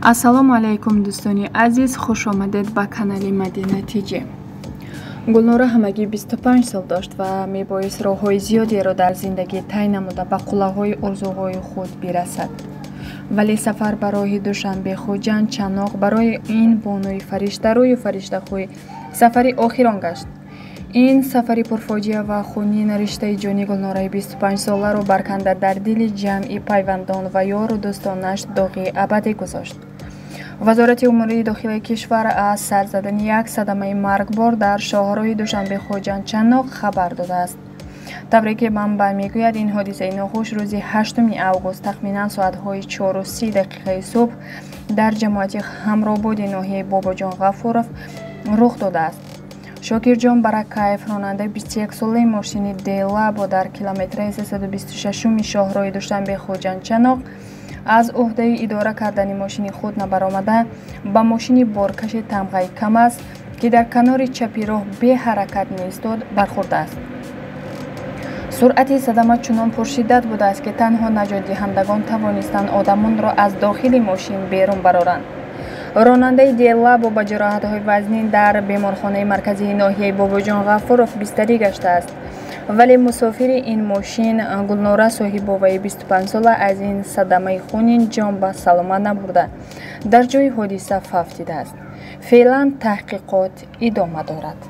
Ассалому алайкум, дӯстони азиз, хуш омадед ба канали Мадина Тиҷи. Гулнора ҳамагӣ 25 сол дошт ва мебоист роҳҳои зиёдеро дар зиндагӣ тай намуда ба қуллаҳои орзуҳои худ бирасад. Вале сафар ба роҳи Душанбе Хуҷанд Чаноқ барои ин бонуи фариштарӯю фариштахӯй сафари охирон гашт. Ин сафари пурфоҷиа ва хунин риштаи ҷони Гулнораи 25-соларо барканда дар дили ҷамъи пайвандон ва ёру дӯстонаш доғи абадӣ гузошт. Вазорати умури дохилии кишвар аз сар задани як садамаи маргбор дар шоҳроҳи Душанбе Хуҷанд Чаноқ хабар додааст. Тавре ки манбаъ мегӯяд, ин ҳодисаи нохуш рӯзи 8 август тахминан соатҳои 4:30 дақиқаи субҳ дар ҷамоати Ҳамрободи ноҳияи Бобоҷон Ғафуров рух додааст. Шокирҷон Баракаев, ронандаи 21-солаи мошини Делабо, дар километраи 326-уми шоҳроҳи Душанбе Хуҷанд Чаноқ аз ӯҳдаи идора кардани мошини худ набаромада ба мошини боркаши тамғаи КамАЗ, ки дар канори чапи роҳ беҳаракат меистод, бархӯрдааст. Суръати садама чунон пуршиддат будааст, ки танҳо наҷотдиҳандагон тавонистанд одамонро аз дохили мошин берун бароранд. Ронандаи Делабо ба ҷароҳатҳои вазнин дар беморхонаи марказии ноҳияи Бобоҷон Ғафуров бистарӣ гаштааст. Вале мусофири ин мошин Гулнора Соҳибоваи 25-сола аз ин садамаи хунин ҷон ба саломат набурда, дар ҷои ҳодиса фавтидааст. Феълан таҳқиқот идома дорад.